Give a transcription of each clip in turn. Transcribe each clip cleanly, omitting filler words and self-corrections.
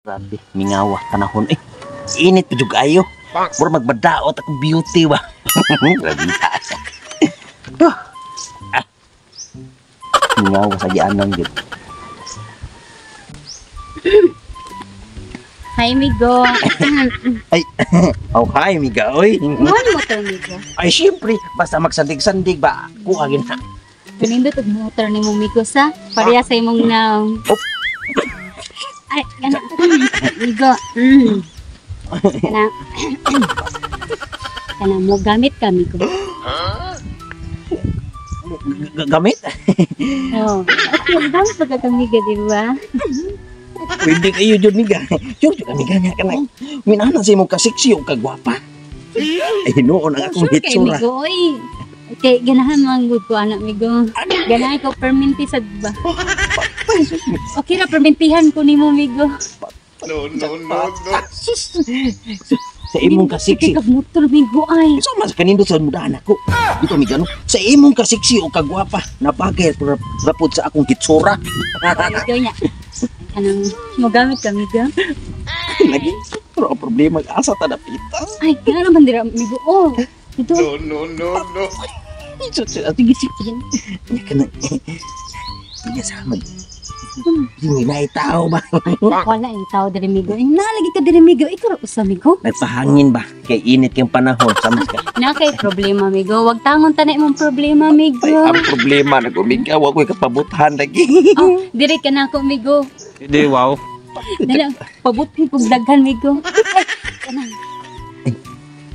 Grabe, mingawa panahon eh. Init pa jud ayo. Mura magbadaot akong beauty ba. Grabe sa. Ah. Mingawa sa gianan gyud. Hi, Migo. Ay, oh hi miga oy. Mo motor, Migo. Ay siyempre, basta magsandig-sandig ba, kuha gid na. Kanindot og motor nimo, Migo, sa pareha sa imong naong. Oh. Ay, kana. Migo. Kana. Kana mo gamit ka, Migo. Gamit? Oh. Okay, gamit pa ka, Migo, di ba? Pwede kayo jud miga. Jud jud miga nga kana. Minana sa imong kasiksi o kagwapa. Ay hinuon ang akong Sure kay hitsura. Migo, oy. Kay ganahan man gud ko anak, Migo. Ganahan ko perminti sad ba. Okay ra permintihan ko nimo, Migo. No, no, no, no. Sus. Sa imong kasiksi. Kay kag motor, Migo, ay. So mas kanindot sa mudahan ako. Dito miga no. Sa imong kasiksi o kagwapa, nabagay rapod sa akong hitsura. Migo nya. Kanang mo gamit ka, Migo. Lagi. Pero ang problema asa ta napita. Ay, kana naman dira, Migo. Oh. Ito. No, no, no, no. Sus, sige sige. Nya kana. Nya sama. Hindi na tao ba? Wala yung tao diri, Migo. Ay, nalagi ka diri, Migo. Ikaw ra usa, Migo. Nagpahangin ba? Kay init kayong panahon. Sama ka. Na kay problema, Migo. Wag tangon tanay imong problema, Migo. Ay, ang problema nag-umigaw ako kapabuthan lagi. Oh, diri ka na ako, Migo. Hindi, wow. Dala, pabuti kog daghan, Migo. Ay, kanang.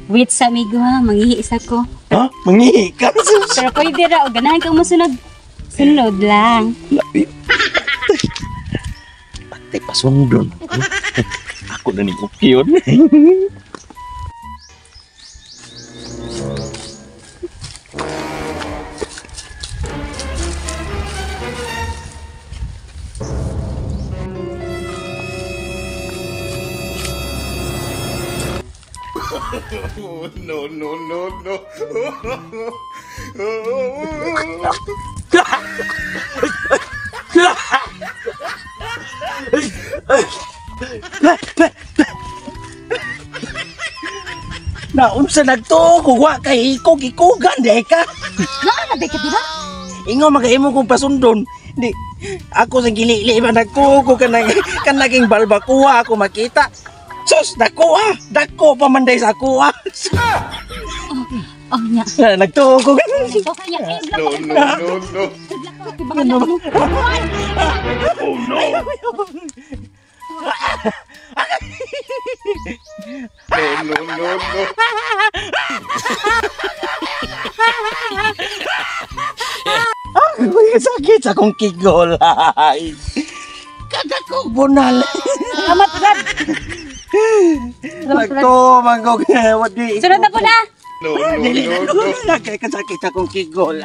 Wait sa, Migo, ha. Mangihi isa ko. Ha? Mangihi ka? Sus. Pero pwede ra o ganahan kang mosunod. Sunod lang. Labi. Patay pasundon. Ako na ni yun. Oh, no, no, no, no. Naunsa nagtuo ko wa kay ikog ikugan di ka. Naa na ka dira? Ingaw magaimo kong pasundon. Di ako sa gilili ba nagtuo ko kanang kanaging balbakuha ako makita. Sus, nakuha! Dako pa man day sa kuha. Oh, nya. Nagtuo ko. Ito kaya ay No, blako. no, no, no. Baka na ano. Oh, no. No, no, no, no. Ay, sakit sa akong kigolay. Kadakog bunal. Salamat, Brad. Salamat, Brad. Nagtuo man ko. Wadi. Sunod na po na. No, no, no, no. Kay kasakit sa akong kigol.